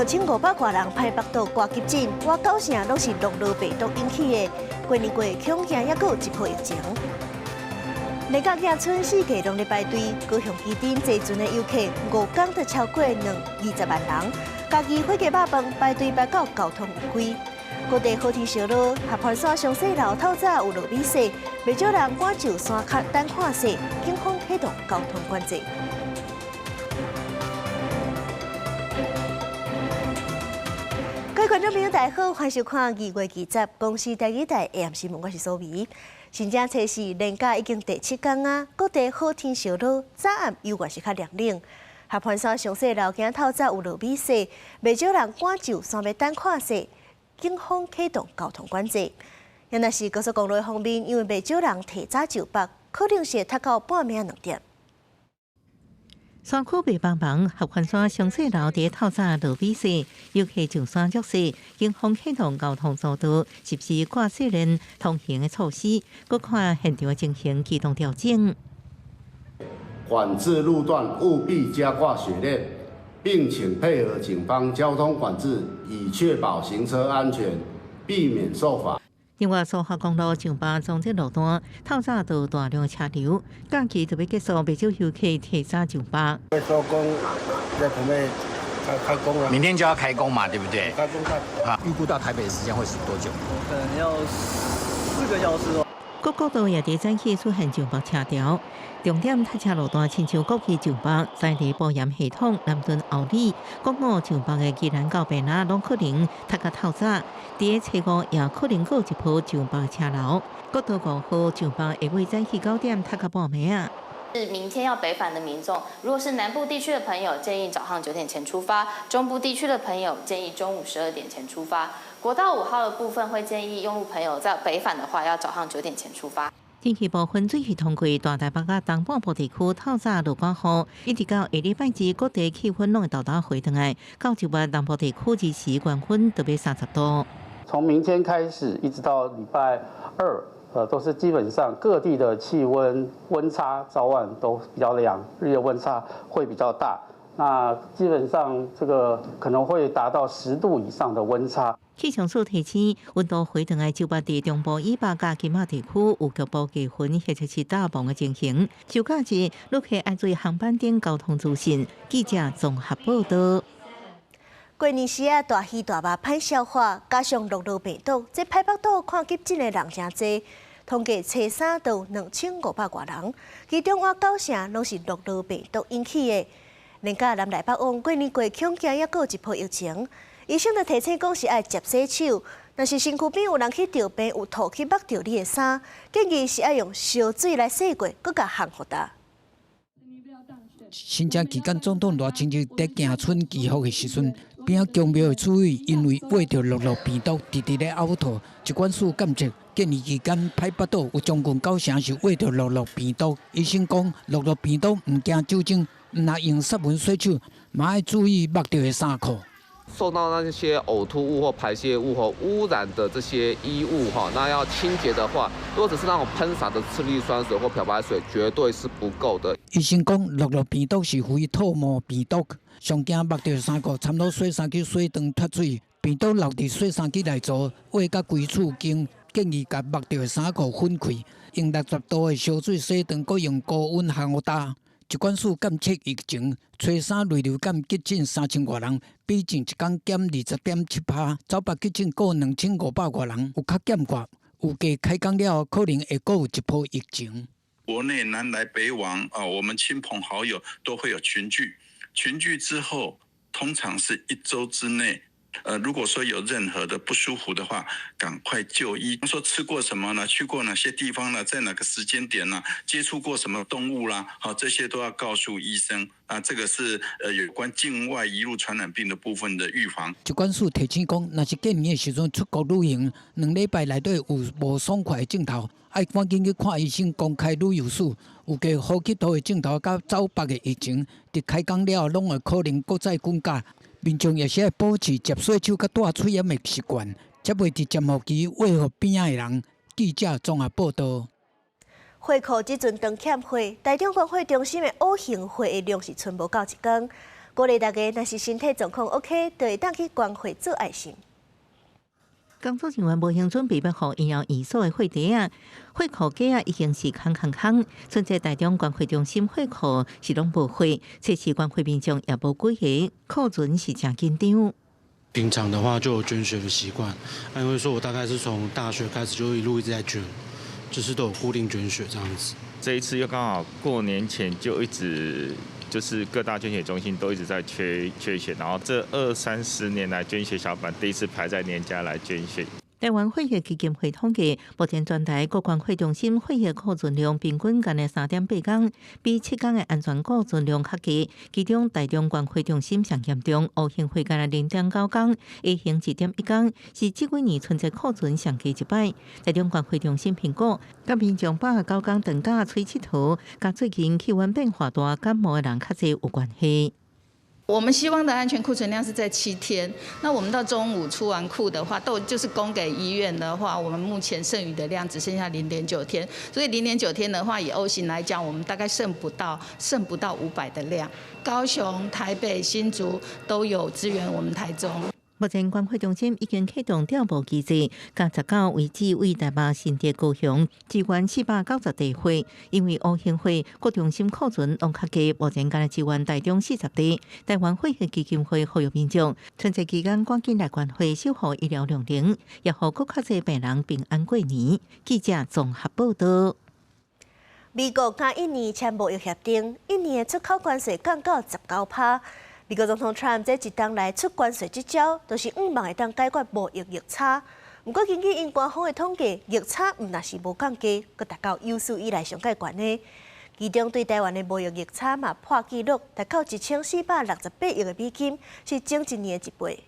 2500外人歹腹肚掛急診，倚九成攏是諾羅病毒引起的。過年過恐驚猶閣有一波疫情。連假囝村四界攏咧排隊，高雄旗津坐船的遊客5工就超過20萬人。嘉義火雞肉飯排隊排到交通違規。各地好天燒落，合歡山上細樓透早有落雨雪，袂少人趕上山跤等看雪，警方啟動交通管制。各位觀眾朋友，大家好，歡迎收看2月20公視台語台 AM 新聞，我是蘇眉。新正初四連假已經第七工啊，各地好天燒落，早暗猶原是較涼冷。合歡山上細樓今仔透早有落雨雪，袂少人趕上山欲等看雪。警方啟動交通管制。若是高速公路方面，因為袂少人提早就北，可能是會塞到半暝2點。山區白茫茫，合歡山上細樓佇透早落雨雪，遊客上山捉雪，警方啟動交通疏導，實施掛雪鏈通行的措施，閣看現場情形機動調整。管制路段務必加掛雪鏈，並請配合警方交通管制，以確保行車安全，避免受罰。另外，蘇花公路上北總這路段透早就大量車流，假期就欲結束，袂少遊客提早上北。收工，在準備開開工了。明天就要開工嘛，對不對？開工啊，預估到台北的時間會是多久？可能要4個小時哦。各國道也佇早起出現上北車潮，重點塞車路段親像國旗上北、在地保鹽系統、南屯后里、國五上北的基蘭到屏仔，攏可能塞到透早。佇個初五也可能閣有一波上北車流。國道5號上北會為早起9點塞到半暝仔。是明天要北返的民眾，如果是南部地區的朋友，建議早上9點前出發；中部地區的朋友建議中午12點前出發。國道5號的部分會建議用路朋友在北返的話，要早上9點前出發。天氣部分最新統計，大台北佮東半部地區透早落寡雨，一直到下禮拜二，各地氣溫攏會沓沓回轉來。到周末南部地區日時高溫特別30度。從明天開始，一直到禮拜二，都是基本上各地的氣溫溫差早晚都比較涼，日夜溫差會比較大。那基本上這個可能會達到10度以上的溫差。氣象署提醒，溫度回轉來周末佇中部以北佮金馬地區有局部低雲或者是大霧的情形。就假日，旅客愛注意航班等交通資訊。記者綜合報道。過年時啊，大魚大肉歹消化，加上諾羅病毒，這歹腹肚看急診的人誠濟。統計初三就2500外人，其中倚九成攏是諾羅病毒引起的。連假南來北往，過年過恐驚猶閣有一波疫情。醫生就提醒講是愛捷洗手，若是身軀邊有人去著病，有吐去目著你的衫，建議是愛用燒水來洗過，閣共烘予焦。新春期間，總統賴清德佇行春祈福的時陣，邊仔巧妙的處理，因為秽著諾羅病毒，直直咧嘔吐。疾管署監測，過年期間歹腹肚有將近九成是秽著諾羅病毒。醫生講，諾羅病毒毋驚酒精，毋若用殺菌洗手，嘛愛注意目著的衫褲。受到那些嘔吐物或排泄物或污染的這些衣物哈，那要清潔的話，如果只是那種噴灑的次氯酸水或漂白水，絕對是不夠的。醫生講，諾羅病毒是非吐沫病毒，上驚目著衫褲摻落洗衫機洗當脫水，病毒留佇洗衫機內槽，秽甲規厝間，建議共目著的衫褲分開，用60度的燒水洗當，閣用高溫烘予焦。疾管署監測疫情，初三累流感急診3000外人，比前一工減20.7%，走北急診閣2500外人，有較減寡。預計開工了後，可能會閣有一波疫情。國內南來北往啊，我們親朋好友都會有群聚，群聚之後，通常是一周之內。如果說有任何的不舒服的話，趕快就醫。說吃過什麼呢？去過哪些地方呢？在哪個時間點呢？接觸過什麼動物啦？好，這些都要告訴醫生。啊，這個是有關境外移入傳染病的部分的預防。疾管署提醒講，若是過年的時陣出國旅行，2禮拜內底有無爽快的症頭，愛趕緊去看醫生，公開旅遊史。預計呼吸道的症頭佮走北的疫情，佇開工了後，攏會可能閣再滾加。民眾也是愛保持捷洗手佮戴喙罨的習慣，才袂佇潛伏期秽予邊仔的人。記者綜合報道。貨庫這陣當欠貨，台中國貨中心的 O 型貨的量是賰無夠一工。鼓勵大家，若是身體狀況 OK，就會當去捐血做愛心。工作人員無閒準備欲予醫療院所的血袋仔，血庫架仔已經是空空空。春節台中捐血中心血庫是攏無血，測試捐血民眾也無幾个，庫存是誠緊張。平常的話就有捐血的習慣，因為說我大概是從大學開始就一路一直在捐，就是都有固定捐血這樣子。這一次又剛好過年前就一直就是各大捐血中心都一直在缺血，然後這二三十年來捐血小板第一次排在年假來捐血。台灣血液基金會統計，目前全台各捐血中心血液庫存量平均干焦3.8工，比7工的安全庫存量較低。其中台中捐血中心上嚴重，O 型血干焦0.9工，A 型1.1工，是這幾年春節庫存上低一擺。台中捐血中心評估，佮民眾89工長假出𨑨迌，佮最近氣溫變化大，感冒的人較濟有關係。我們希望的安全庫存量是在7天。那我們到中午出完庫的話，都就是供給醫院的話，我們目前剩餘的量只剩下0.9天。所以0.9天的話，以 O 型來講，我們大概剩不到500的量。高雄、台北、新竹都有支援我們台中。目前捐血中心已經啟動調撥機制，共19為止對台北、新竹、高雄支援490袋血，因為 O 型血各中心庫存攏較低，目前干焦支援台中40袋。台灣血液基金會呼籲民眾，春節期間趕緊來捐血，守護醫療量能，也予閣較濟病人平安過年。記者綜合報道。美國佮印尼簽貿易協定，印尼的出口關稅降到19趴。美國總統川普這一冬來出關稅這招，就是向望會當解決貿易逆差。毋過根據𪜶官方的統計，逆差毋但是無降低，閣達到有史以來上蓋懸的。其中對台灣的貿易逆差嘛破紀錄，達到1468億的美金，是前一年的一倍。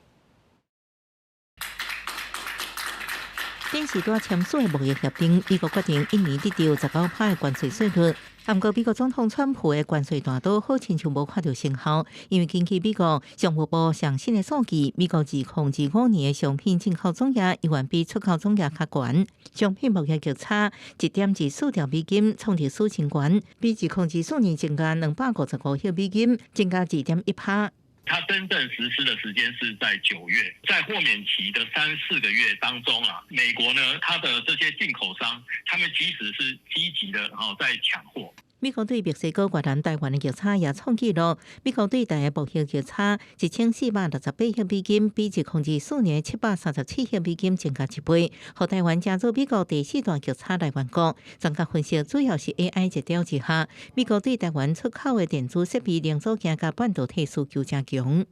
頂時拄簽署的貿易協定，美國決定印尼得著19趴的關稅稅率。毋過美國總統川普的關稅大刀好親像無看著成效，因為根據美國商務部上新的數據，美國2025年的商品進口總額猶原比出口總額較懸，商品貿易逆差1.24兆美金，創歷史新高，比2024年增加255億美金，增加2.1趴。它真正實施的時間是在9月，在豁免期的三四個月當中啊，美國呢，它的這些進口商，他們其實是積極的哦在搶貨。美國對墨西哥、越南、台灣的逆差也創紀錄。美國對台的貿易逆差1468億美金，比2024年737億美金增加一倍，予台灣成做美國第四大逆差來源國。專家分析，主要是 AI 熱潮之下，美國對台灣出口的電子設備零組件佮半導體需求誠強。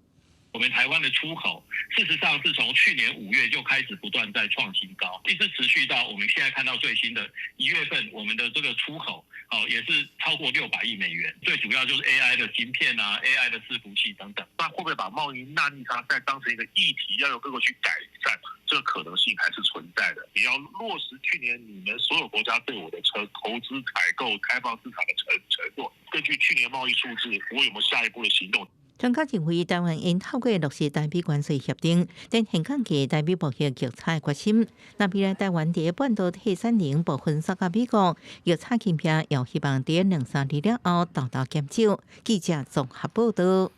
我們台灣的出口，事實上是從去年5月就開始不斷在創新高，一直持續到我們現在看到最新的1月份，我們的這個出口，哦，也是超過600億美元。最主要就是 AI 的晶片啊，AI 的伺服器等等。那會不會把貿易納逆差再當成一個議題，要由各國去改善？這個可能性還是存在的。你要落實去年你們所有國家對我的車投資、採購、開放市場的承諾，根據去年貿易數字，我有沒有下一步的行動？專家認為，台灣應透過落實台美關稅協定，展現降低台美貿易逆差的決心。那未來台灣佇半導體產能部分輸予美國，逆差金額也希望佇兩三年了後大大減少。記者綜合報道。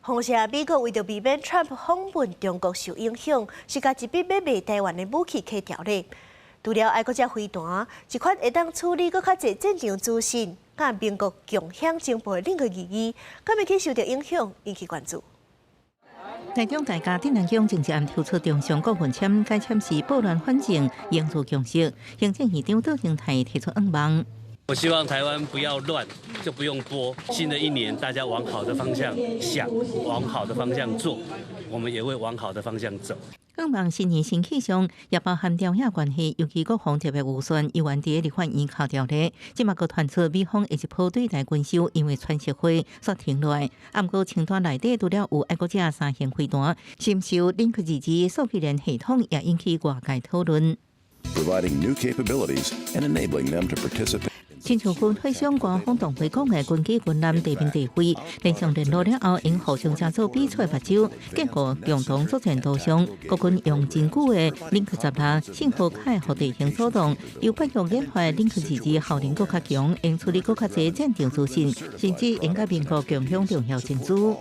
況且美國為著避免川普訪問中國受影響，是共一筆欲賣台灣的武器卡牢咧。除了愛國者飛彈，一款會當處理閣較濟戰場資訊，佮民國共享情報的領域意義，敢會去受著影響，引起關注。台中大甲鎮瀾宮前一暗抽出中常顧問簽，改簽是撥亂反正，凝聚共識。行政院長卓榮泰提出願望。我希望台灣不要亂，就不用撥。新的一年，大家往好的方向想，往好的方向做，我們也會往好的方向走。願望新年新氣象，也包含朝野關係，尤其國防特別預算，猶原佇立法院卡牢咧。這馬閣傳出美方會一波對台軍售，因為川習會煞停落來。毋過清單內底除了有愛國者三型飛彈，深受林克自數據鏈系統也引起外界討論。 Providing new capabilities and enabling them to participate. 親像軍火商官方動會講的軍機軍艦地面地飛，連上聯絡了後，𪜶互相成做彼此的目睭。結果共同作戰途上，國軍用真久的林克16信號卡的地形主動，由北約研發林克22效能閣較強，用處理閣較濟戰場資訊，甚至會佮民國共享重要情資。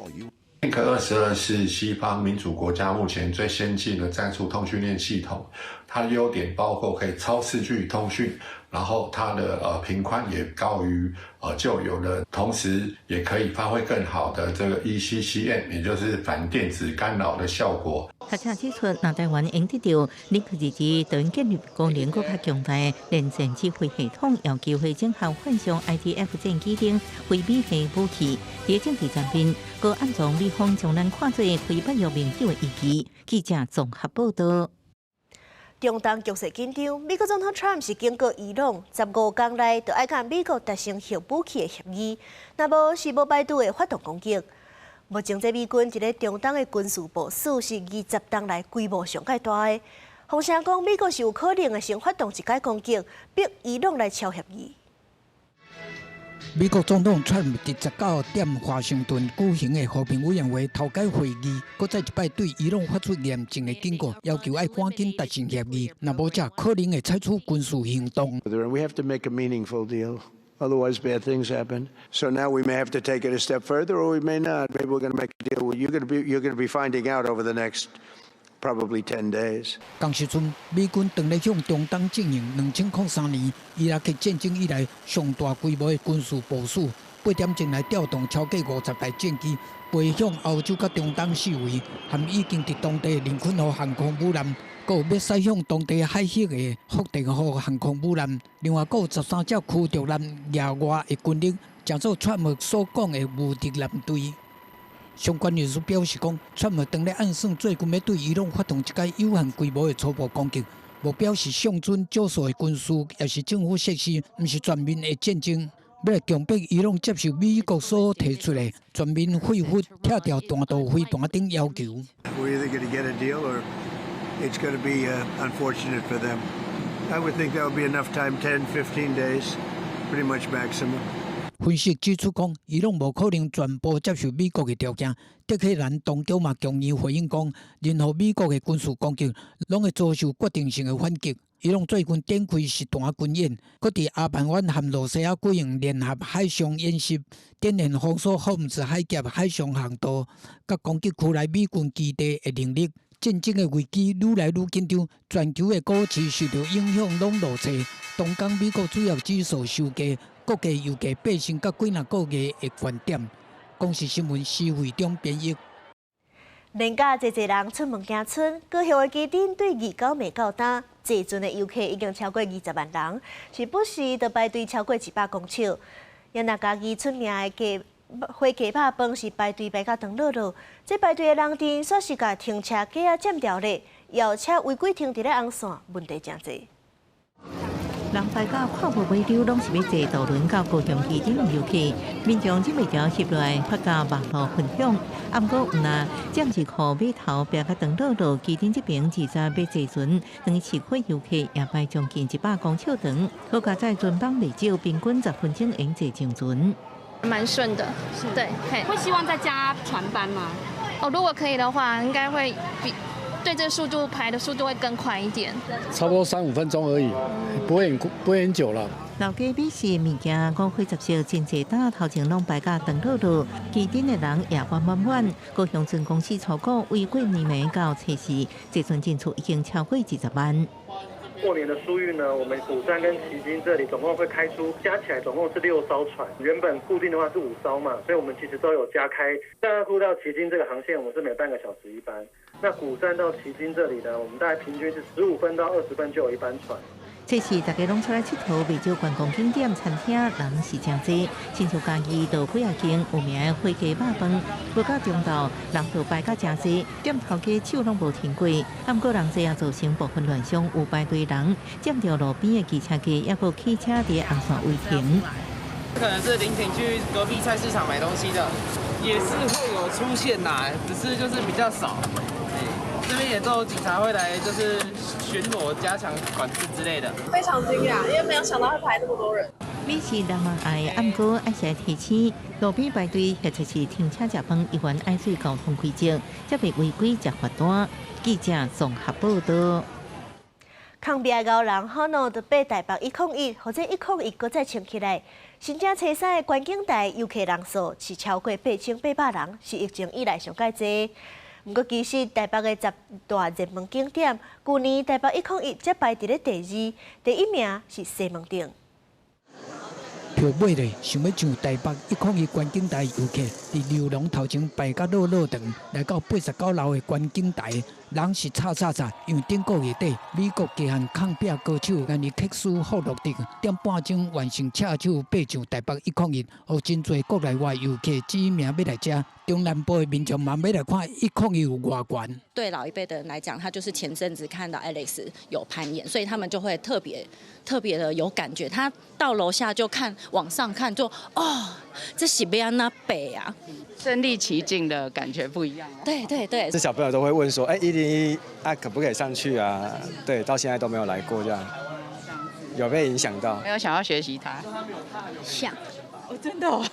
林克22是西方民主國家目前最先進的戰術通訊鏈系統，它的優點包括可以超視距通訊，然後它的頻寬也高於舊有的，同時也可以發揮更好的這個 ECCM，也就是反電子干擾的效果。學者指出，若台灣會得著林克22，等建立功能閣較強大的聯戰指揮系統，有機會整合幻象 IDF 戰機等非美系武器，佇政治層面，閣暗藏美方將咱看做非北約盟友的意義。記者綜合報道。中東局勢緊張，美國總統川普是警告伊朗，15工內就愛佮美國達成核武器的協議，若無是無排除會發動攻擊。目前這美軍佇咧中東的軍事部署是20冬來規模上蓋大的。風聲講美國是有可能會先發動一擺攻擊，逼伊朗來簽協議。美國總統川普佇19點華盛頓舉行的和平委員會頭擺會議，閣再一擺對伊朗發出嚴正的警告，要求愛趕緊達成協議，若無則可能會採取軍事行動。 We have to make a meaningful deal, otherwise bad things happen. So now we may have to take it a step further, or we may not. Maybe we're going to make a deal. You're going to be finding out over the next probably 10 days. 仝時陣，美軍當咧向中東進行2003年伊拉克戰爭以來上大規模的軍事部署，8點鐘來調動超過50台戰機，飛向歐洲佮中東四圍，含已經佇當地的林肯號航空母艦，閣有欲駛向當地海域的福特號航空母艦，另外閣有13隻驅逐艦額外的軍力，成做川普所講的無敵艦隊。相關人士表示講，川普當咧暗算最近欲對伊朗發動一擺有限規模的初步攻擊，目標是相準少數的軍事，抑是政府設施，毋是全面的戰爭。欲來強迫伊朗接受美國所提出的全面廢核、拆掉彈道飛彈等要求。 We're either going to get a deal or it's going to be unfortunate for them. I would think that would be enough time, 10, 15 days, pretty much maximum. 分析指出，講伊朗無可能全部接受美國的條件。德黑蘭當局嘛強硬回應講，任何美國的軍事攻擊，攏會遭受決定性的反擊。伊朗最近展開實彈軍演，閣佇阿曼灣和羅西亞舉行聯合海上演習，展現封鎖霍姆茲海峽海上航道，佮攻擊區內美軍基地的能力。戰爭的危機愈來愈緊張，全球的股市受著影響攏落挫。當天美國主要指數收低，國際油價爬升到幾若個月的懸點。公視新聞施惠中編譯。連假濟濟人出門行春，高雄的旗津對29暝到今，坐船的遊客已經超過20萬人，時不時就排隊超過100公尺。也若嘉義出名的雞火雞肉飯是排隊排甲長落落，這排隊的人陣煞是共停車格仔佔掉咧，轎車違規停佇咧紅線，問題誠濟。人排到看無尾溜，攏是欲坐渡輪到高雄旗津的遊客，民眾忍袂牢翕落來發到網路分享。啊，毋過毋但占一箍碼頭排甲長落落，旗津這爿20欲坐船，轉去市區遊客也排將近100公尺長，好佳哉船班袂少，平均10分鐘會坐上船。蠻順的，對，會希望再加船班嗎？哦，如果可以的話，應該會比對這速度排的速度會更快一點。差不多三五分鐘而已，不會很久了。老街美食物件五花十色，真濟擔頭前攏排甲長落落，旗津的人也滿滿滿。高雄船公司初估，為過年暝到初四，坐船進出已經超過20萬。過年的疏運呢，我們鼓山跟旗津這裡總共會開出，加起來總共是6艘船。原本固定的話是5艘嘛，所以我們其實都有加開。大坵到旗津這個航線，我們是每半個小時一班。那鼓山到旗津這裡呢，我們大概平均是15分到20分就有一班船。這是大家攏出來𨑨迌，袂少觀光景點、餐廳人是誠濟。親像嘉義到幾仔間有名的火雞肉飯，無到中晝人就排甲誠濟，店頭家手攏無停過。啊，毋過人濟也造成部分亂象，有排隊人佔著路邊的機車格，抑閣汽車佇紅線違停。可能是臨停去隔壁菜市場買東西的，也是會有出現啦，只是就是比較少。這邊也都有警察會來，就是巡邏、加強管制之類的。非常驚訝，因為沒有想到會排那麼多人。美食人嘛愛，毋過愛先提醒，路邊排隊或者是停車食飯，猶原愛注意交通規則，才袂違規食罰單。記者綜合報道。抗病高人可能就爬台北101，或者101閣再衝起來。新正初三的觀景台遊客人數是超過8800人，是疫情以來上蓋濟。毋過其實台北的十大熱門景點，舊年台北101才排佇咧第二，第一名是西門町。票買咧，想欲上台北101觀景台遊客，佇遊廊頭前排甲落落長，來到89樓的觀景台，人是吵吵吵，因為頂個月底，美國極限抗壁高手安尼克斯霍洛德點半鐘完成赤手爬上台北101，予真濟國內外遊客指名欲來遮。中南部的民眾嘛欲來看101有偌懸。對老一輩的人來講，他就是前陣子看到 Alex 有攀岩，所以他們就會特別特別的有感覺。他到樓下就看，往上看就哦，這是欲按怎爬啊？身臨其境的感覺不一樣。對對對。這小朋友都會問說，哎，101啊，可不可以上去啊？對，到現在都沒有來過，這樣有被影響到？沒有想要學習他？想。哦，真的哦。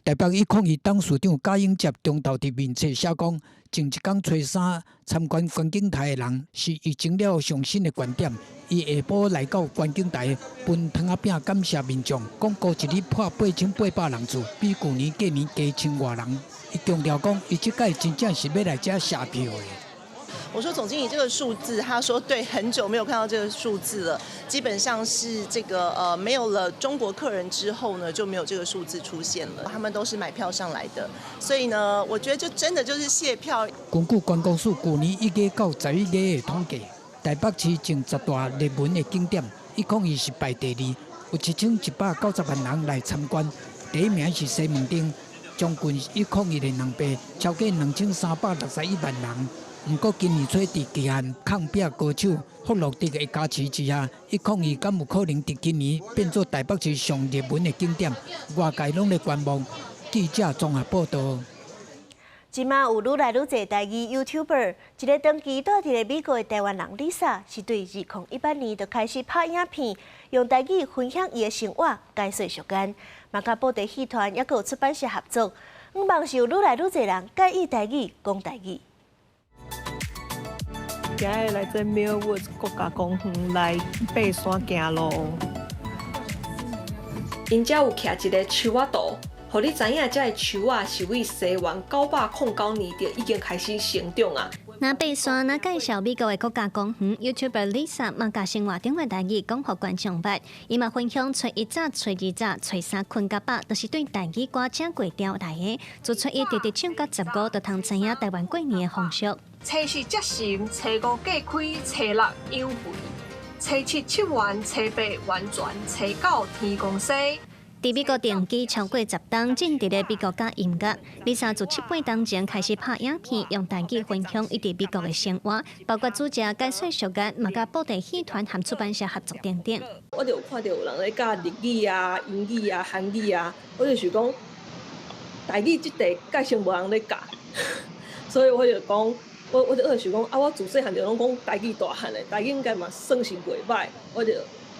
台北101董事長賈永婕中晝佇面冊寫講，前一工初三參觀觀景台的人是疫情了後上新的觀點。伊下晡來到觀景台分糖仔餅感謝民眾，講過一日破8800人次，比舊年過年加千外人。伊強調講，伊這擺真正是欲來遮謝票的。我說總經理這個數字，他說對，很久沒有看到這個數字了，基本上是這個沒有了中國客人之後呢，就沒有這個數字出現了。他們都是買票上來的，所以呢，我覺得就真的就是謝票。根據觀光署舊年1月到11月的統計，台北市前十大熱門的景點，101是排第二，有7190萬人來參觀。第一名是西門町，將近101的兩倍，超過2361萬人。毋過今年初佇極限抗壁高手霍洛德的加持之下，101敢有可能佇今年變做台北市上熱門的景點？外界攏咧觀望。記者綜合報道。這馬有愈來愈濟台語 YouTuber，一个長期蹛佇咧美國的台灣人 Lisa，是對2018年就開始拍影片，用台語分享伊的生活，解說俗間，嘛佮布袋戲團猶閣有出版社合作，向望是有愈來愈濟人佮意台語，講台語。今日來這 Millwoods 國家公園來爬山行路。𪜶遮有徛一个樹仔圖，予你知影這个樹仔是對西元909年就已經開始成長啊。若爬山，若介紹美國的國家公園，YouTuber Lisa 嘛共生活中的台語講予觀眾捌。伊嘛分享初一早、初二早、初三睏較飽，都是對台語歌正過調來的。自初一直直唱到15，就通知影台灣過年的風俗。初四接神，初五隔開，初六養肥，初七七元，初八完全，初九天公生。佇美國定居超過10冬，種植咧美國佮音樂。Lisa 自七八冬前開始拍影片，用台語分享伊佇美國的生活，包括煮食、解說俗語，嘛佮布袋戲團和出版社合作等等。我就有看著有人咧教日語啊、英語啊、韓語啊，我就想講台語這塊蓋先無人咧教，所以我就講，我就想講啊，我自細漢就攏講台語大漢的，台語應該嘛算是袂䆀，我就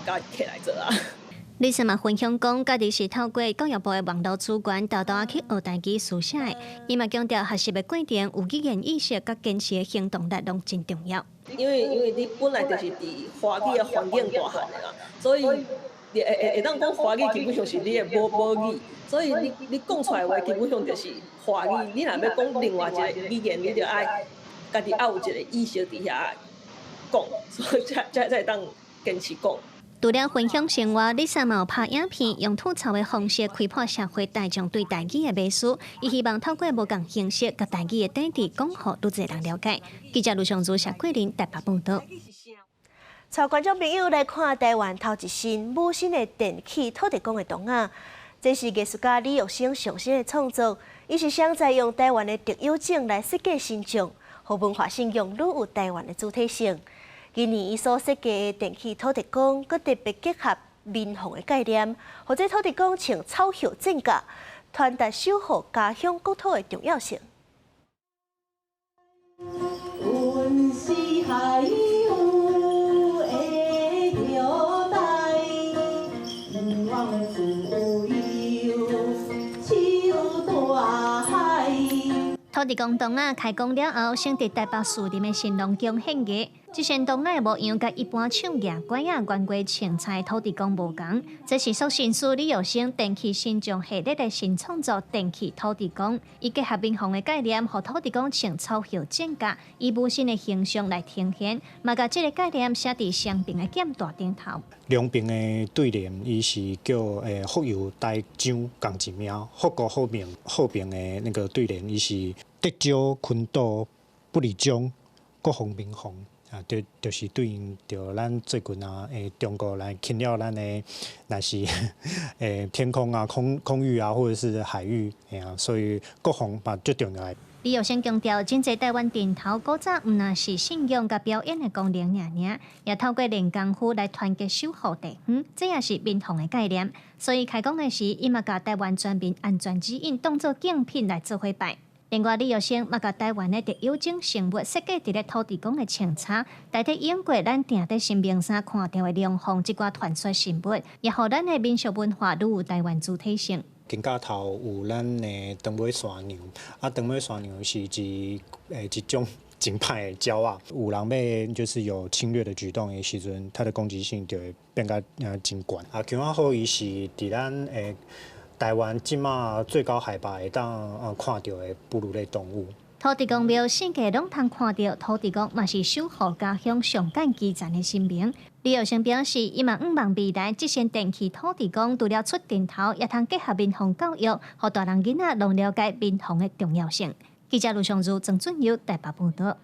共摕來做啊。 Lisa 嘛分享講，家己是透過教育部的網路資源，沓沓去學台語書寫的。伊嘛強調，學習的過程有語言意識佮堅持的行動力攏真重要。因為你本來就是佇華語的環境大漢的啦，所以會當講華語基本上是你的母語，所以你講出來話基本上就是華語。你若欲講另外一個語言，你就愛家己愛有一個意識佇遐講，所以才會當堅持講。除了分享生活，Lisa 嘛有拍影片，用吐槽的方式開破社會大眾對台語的迷思。伊希望透過無仝形式，共台語的底底講予愈濟人了解。記者盧尚如、謝桂林台北報導。帶觀眾朋友來看台灣頭一身母新的電器土地公的圖仔，這是藝術家李玉生上新的創作。伊是想在用台灣的特有種來設計神像，予文化信仰愈有台灣的主體性。今年伊所設計的電器土地公，閣特別結合民防的概念，予這土地公穿草葉戰甲，傳達守護家鄉國土的重要性。阮是海有的後代，毋忘的。地公洞仔開工了後，先佇台北士林的神農宮獻藝。這仙洞仔的模樣，佮一般唱蜈拐仔懸過青菜土地公無仝。這是塑形師李耀生電氣神像系列的新創作電氣土地公，伊結合民防的概念，予土地公穿草葉戰甲，以武神的形象來呈現，嘛共這个概念寫佇雙爿的劍台頂頭。兩爿的對聯，伊是叫福佑台漳仝一命，福國福民和平的那個對聯，伊是得蕉群島不離疆，國防民防。啊，就是對應著咱最近啊，中國來侵略咱的，若是天空啊、空域啊，或者是海域，嘿啊，所以國防嘛最重要的。李耀先強調，真濟台灣陣頭古早毋但是信仰佮表演的功能爾爾，也透過練功夫來團結守護地方，這也是民防的概念。所以開工的時，伊嘛共台灣全民安全指引當做敬品來做伙拜。另外，李耀生嘛共台灣的特有種生物設計佇咧土地公的穿插，代替英國咱定佇神明山看著的龍鳳這寡傳說神物，也予咱的民俗文化愈有台灣主體性。肩胛頭有咱的長尾山羊，啊，長尾山羊是一種真歹的鳥仔，有人欲就是有侵略的舉動的時陣，它的攻擊性就會變甲真懸。啊，姜仔虎伊是佇咱台灣這馬最高海拔會當看著的哺乳類動物。土地公廟四界攏通看著，土地公嘛是守護家鄉上緊基層的神明。李耀生表示，伊嘛向望未來，這尊電氣土地公除了出陣頭，也通結合民防教育，予大人囡仔攏了解民防的重要性。記者盧尚如、曾俊佑台北報導。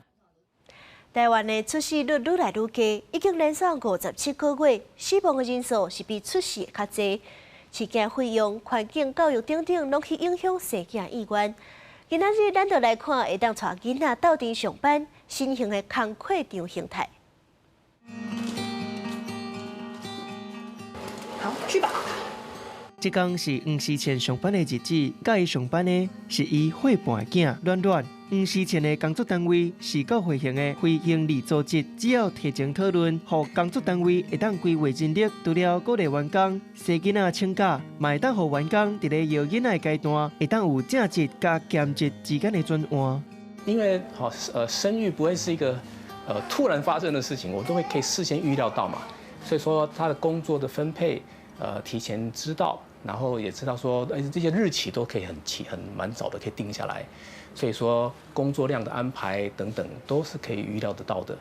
台灣的出世率愈來愈低，已經連續57個月，死亡的人數是比出世的較濟。飼囝費用、環境、教育等等，攏去影響生囝意願。今仔日咱就來看會當帶囡仔鬥陣上班新型的工課場形態。好，去吧。這工是黃思倩上班的日子，佮伊上班的是伊伙伴囝暖暖。黃思倩的工作單位是教會型的非營利組織，只要提前討論，予工作單位會當規劃人力，除了鼓勵員工生囡仔請假，嘛會當予員工佇咧搖囡仔的階段，會當有正職佮兼職之間的轉換。因為生育不會是一個突然發生的事情，我都會可以事先預料到嘛，所以說他的工作的分配，提前知道，然後也知道說，這些日期都可以很齊、很蠻早的可以定下來。所以說工作量的安排等等都是可以預料得到的。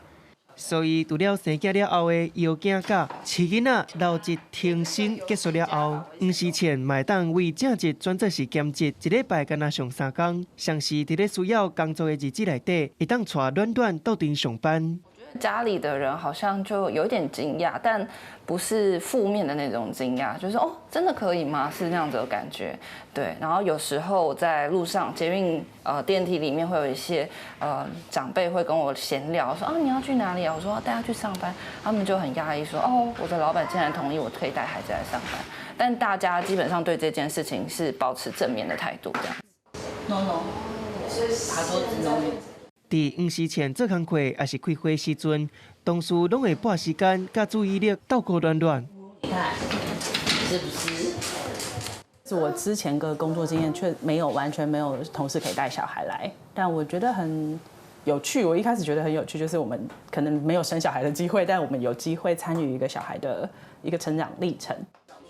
所以除了生囝了後的搖囝假、飼囡仔留職停薪結束了後，黃思倩嘛會當為正職轉做是兼職，一禮拜干焦上三工，像是佇咧需要工作的日子內底，會當帶暖暖鬥陣上班。家裡的人好像就有點驚訝，但不是負面的那種驚訝，就是哦，真的可以嗎？是那樣子的感覺。對，然後有時候在路上、捷運、電梯裡面會有一些長輩會跟我閒聊，說啊你要去哪裡啊？我說帶他去上班，他們就很訝異，說哦，我的老闆竟然同意我可以帶孩子來上班。但大家基本上對這件事情是保持正面的態度，這樣。 No no，他說 no。佇黃思倩做工課，抑是開會時陣，同事攏會撥時間佮注意力照顧暖暖。你看，是不是？是我之前個工作經驗，卻沒有完全沒有同事可以帶小孩來，但我覺得很有趣。我一開始覺得很有趣，就是我們可能沒有生小孩的機會，但我們有機會參與一個小孩的一個成長歷程。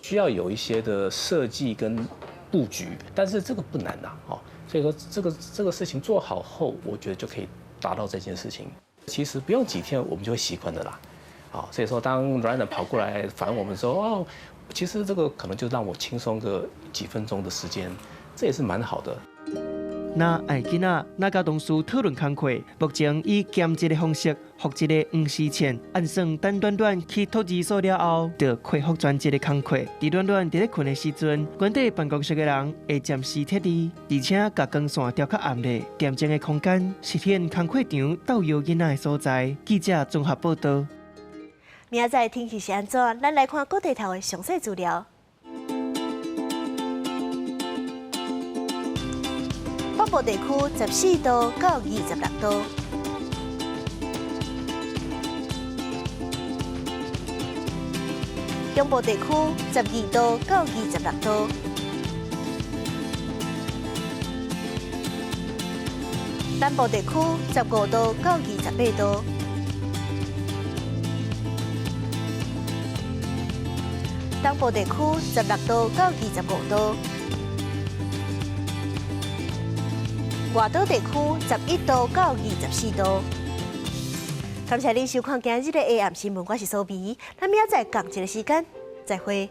需要有一些的設計跟布局，但是這個不難吶，哦。所以說這個事情做好後，我覺得就可以達到這件事情。其實不用幾天，我們就會習慣的啦。好，所以說當軟軟跑過來煩我們說哦，其實這個可能就讓我輕鬆個幾分鐘的時間，這也是蠻好的。若愛囡仔，若佮同事討論工課，目前以兼職的方式復職的黃思倩，按算等暖暖去托兒所了後，就恢復全職的工課。佇暖暖佇咧睏的時陣，關佇辦公室的人會暫時撤離，而且共光線調較暗咧，恬靜的空間實現工課場鬥搖囡仔的所在。記者綜合報導。明仔載天氣是按怎？咱來看各地頭的詳細資料。北部地區14度到26度，中部地區12度到26度，南部地區15度到28度。東部地區16度到25度。外島地區11度到24度。感謝您收看今日的 AM 新聞，我是蘇美，咱明仔載仝一个時間再會。